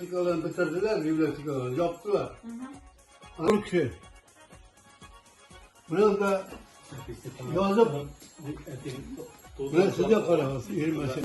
Библиотекаларын бетерделәр, библиотекаларын яптылар. Ул кеше. Менә анда язып, менә сез дә карагыз, ирмәсә.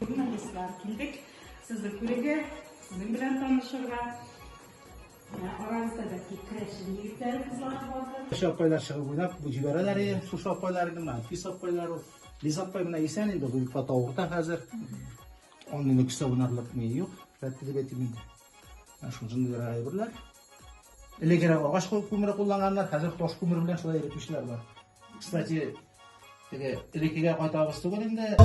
Журналистлар килдек. Сезне күрергә, сезнең белән танышырга. Менә арагызда бәлки керәшен егетләре, кызлары бардыр. Шушы апайлар чыгып уйнап бу җибәрәләр иде. Шушы апайлар инде менә Анфиса апайлар ул. Лиза апай менә исән инде, бу бик каты авырта хәзер. Аның инде көчтә уйнарлык ни юк. Рәтле дип әйтим инде. Менә шушындый әйберләр. Элегрәк агач күмере кулланганнар, хәзер таш күмере белән шулай эретүчеләр бар. Кстати, теге элеккегә кайтабыз түгел инде.